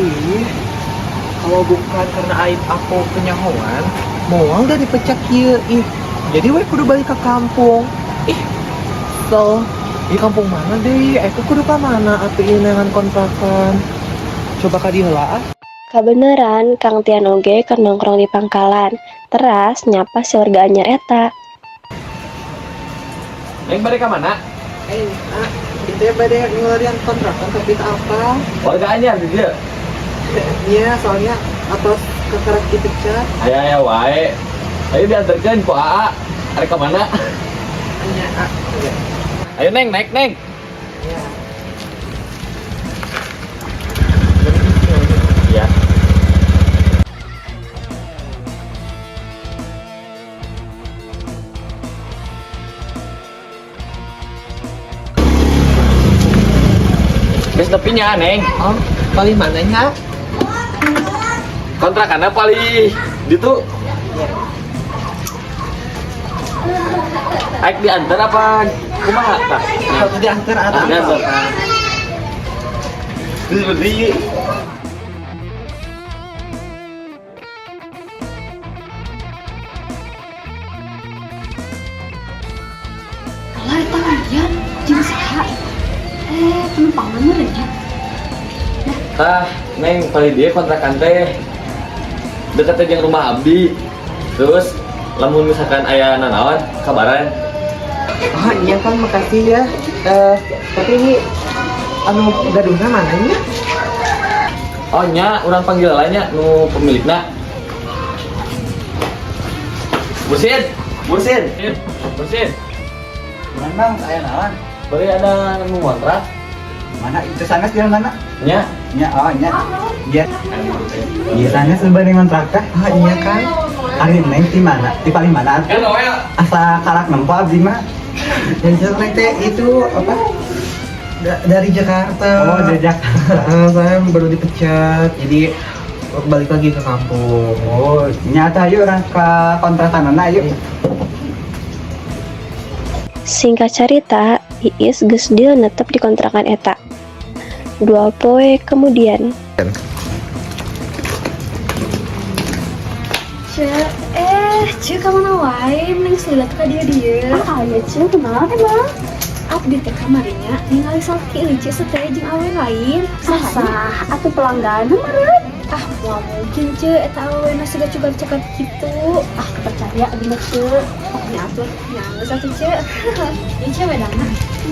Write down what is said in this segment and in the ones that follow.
Ih, kalau bukan karena aib aku kenyahoan, moal udah dipecat kieu ih. Jadi we kudu balik ke kampung. Ih, so di kampung mana deh? Aku kudu ka mana atuh ieu neangan kontrakan? Coba ka dieu heula ah. Kabeneran Kang Tian oge keur nongkrong di pangkalan. Teras nyapa si warga anyar eta. Neng, balik ke mana? Eh, ah, itu ya bade ngeureun kontrakan tapi tak apa. Warga anyar di dieu. Iya, soalnya atos kekerak dipecat. Aya aya wae. Ayo diantarkeun ku AA. Arek ka mana? Nya, ah, iya. Ayo Neng, naik Neng. Iya. Iya. Geus nepi nya, Neng. Oh, paling mananya? Kontrakanna paling ditu. Aik diantar apa kumaha tah? Kalau diantar atau Ah, diantar. Terus berdiri. Alah, eta aya jeung saha? Eh, penumpangan meureun nya. Tah, Neng, paling dia kontrakan teh deket jeung rumah abdi. Terus lamun misalkan aya nanaon kabaran. Oh iya kan, makasih ya. Eh, tapi ini anu gaduhna mananya? Oh nya, urang panggil lah nya nu pemilikna. Bursin, Bursin, Bursin. Mana bang, saya naon? Bari ada nu ngontrak Mana itu sanes jalan mana? nya. Nya, oh nya. Iya. Iya sanes bari ngontrak teh. Oh iya kan. Ari neng di mana? Di paling mana? Kan Noel. Asa karak nempo abdi mah. Dan jelek teh itu apa? Dari Jakarta. Oh, dari Jakarta. Eh, saya baru dipecat, jadi balik lagi ke kampung. Oh, nyata ayo orang ke kontrakan ayo. Singkat cerita, Iis geus deal netep di kontrakan eta. 2 poe kemudian, Ce, eh, ce ka mana wae mending salila teh ka dieu dieu. Ah, aya ce, kunaon emang? Abdi teh kamarinya ningali salaki euy ce teh jeung awewe lain. Sasah atuh pelanggan meureun. Ah, moal mungkin ce eta awewe na siga cugar-cugar kitu. Ah, percaya abdi mah ce. Oh, nya atuh, nya geus atuh ce. Ieu ce wedangna.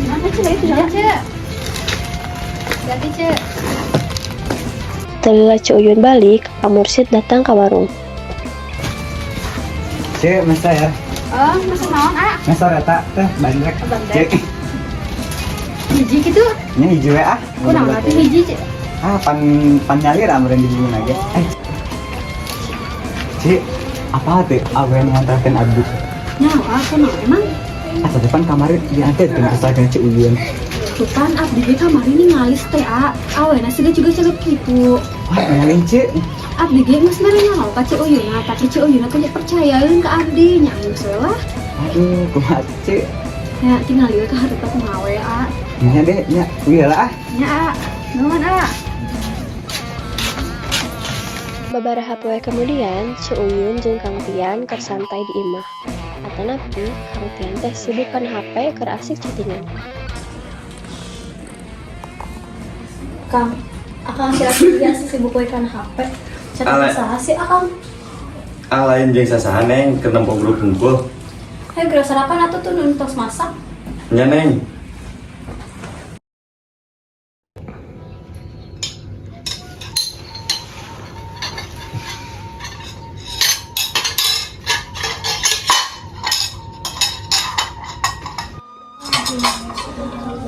Mana ce itu Iya ya? ce. Ganti ce. Teu lila Ceu Uyun balik, Pak Mursid datang ke warung. Cek, masa ya. Oh, masa naon ah? Masa eta teh bandrek. Bandrek. Cek, Hiji kitu. nya hiji we ah. Kunaon atuh hiji ce? Ah, pan pan nyalir ameureun di dieu ge. Eh. Cek, apa teh awewe ngontrakeun abdi? Nya, ah, kunaon emang? Asa depan kamari diantarkeun ke sakeun Ceu Uyun. Tuh abdi ge kamari ningali teh a. Awena siga juga cegep kitu. Wah, ngalin Cek. Abdi ge geus mere nyaho ka Ceu Uyunna, tapi Ceu Uyunna teh percayaeun ka abdi nya geus we lah. Aduh, kumaha Cek? Ya tinggal we ka hareup kumaha we a. Nya deh, nya uih lah ah. Nya a. Nuhun a. Babaraha poe kemudian, Ceu Uyun jeung Kang Tian keur santai di imah. Atanapi, Kang Tian teh sibuk kana HP keur asik chattingan. Kang, akang akhir-akhir ieu sibuk we kana HP. Chat Ale. saha sih akang? Ah, lain jeung sasaha Neng, keur nempo grup hungkul. Ayo geura sarapan atuh tuh nu tos masak. Nya Neng.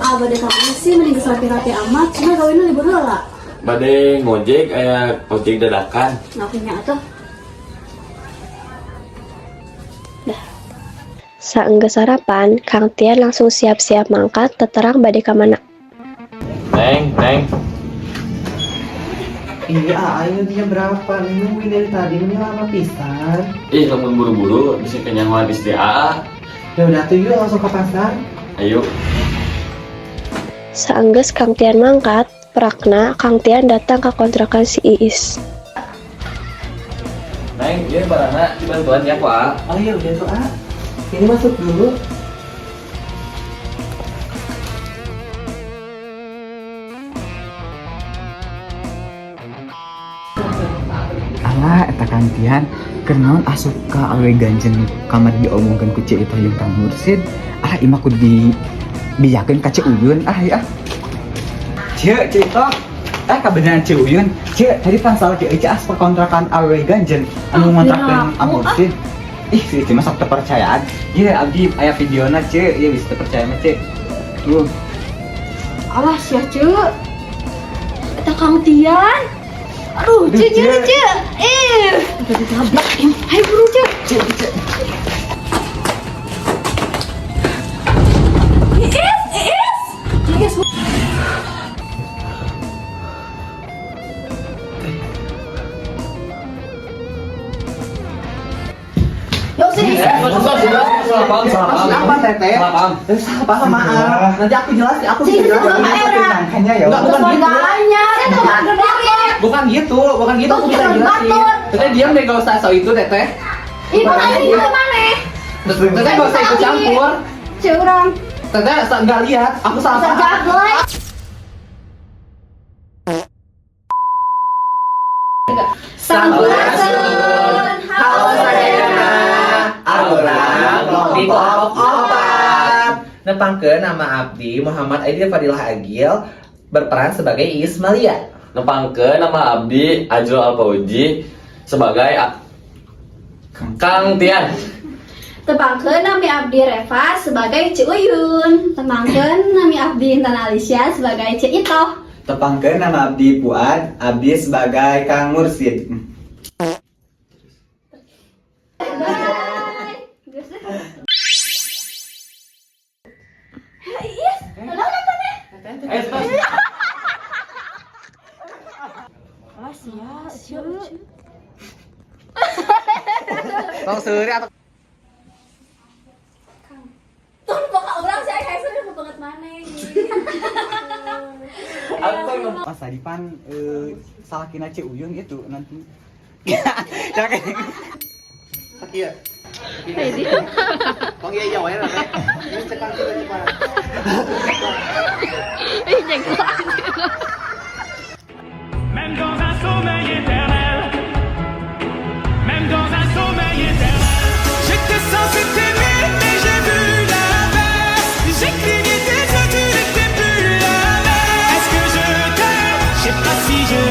Ah, bade ka mana sih mending geus rapi-rapi amat, cuma gawena libur heula. Bade ngojek aya ojek dadakan. Nggak punya atuh. Saenggeus sarapan, Kang Tian langsung siap-siap mangkat teu terang bade ka mana. Neng, Neng. Iya, ayo jam berapa? Nungguin dari tadi, ini lama pisan. Ih, lamun buru-buru bisa kenyahoan istri AA. Ya udah tuh yuk langsung ke pasar. Ayo. Saenggeus Kang Tian mangkat, Perakna, Kang Tian datang ke kontrakan si Iis. Neng, ieu barangna dibantuan ya ku A. Oh iya, udah tuh, ah. Ini masuk dulu. Alah, eta Kang Tian, keur naon asup ka awewe ganjen kamari diomongkeun ku Ceu Itoh jeung Kang Mursid. Ah, imah kudu dibejakeun ka Ceu Uyun. Ah, ya. Ceu, Ceu Itoh. Eh, kabeneran Ceu Uyun. Ceu, tadi pan salah Ceu Ica asup kontrakan awewe ganjen anu Ah, ngontrakeun piraku, Mursid. Ih, si Ica mah sok kepercayaan. Iya, abdi aya videona, Ceu. Iya, bisa terpercaya mah, Ceu. Tuh. Alah sia, Ceu. Eta Kang Tian. Aduh, Ceu, Aduh, nyeri, Ceu. Ceu. Eh, udah ditabrak. Ayo buru, Ceu. Ceu, Ceu. Iis, Iis. Iis. Yo sih. Salah paham, salah paham. Maksud apa, Teteh? Salah paham. Eh, salah paham, maaf. Nanti aku jelasin, aku bisa Cing, jelasin. itu Ini makanya ya. Enggak, bukan gitu. Keluarganya, itu gede. Bukan gitu, bukan gitu, aku bisa Tuh, jelasin. batur. Teteh diam deh, gak usah sok itu, Teteh. Ih, makanya itu mana? Teteh gak usah ikut campur. Curang. Teteh nggak lihat, aku salah Bisa paham. jago. Sampurasun. Halo sadayana, Arurang kelompok opat. Nepangkeun nama abdi Muhammad Aidil Fadilah Agil berperan sebagai Ismalia. Nepangkeun nama abdi Ajrul Alfauji sebagai Kang Tian. Tepangkeun nami abdi Reva sebagai Ceu Uyun. Tepangkeun nami abdi Intan Alicia sebagai Ceu Itoh. Tepangkeun nama abdi Fuad, abdi sebagai Kang Mursid. Bye. Iis, kenapa nontonnya? Eh, stop. Alah sia, Ceu. Tong seuri atau Tuh pokok urang sih aya serius banget maneh. Pas tadi pan salakina Ceu Uyun itu nanti. Ya kayak Iya. Tong iya iya wae Teteh. Ini cekang cekang cekang. Ih, jengkel. Même dans un sommeil éternel, même dans un sommeil éternel. J'étais censé t'aimer, mais j'ai vu l'inverse. J'ai cligné des yeux, tu n'étais plus la même. Est-ce que je t'aime? Je sais pas si je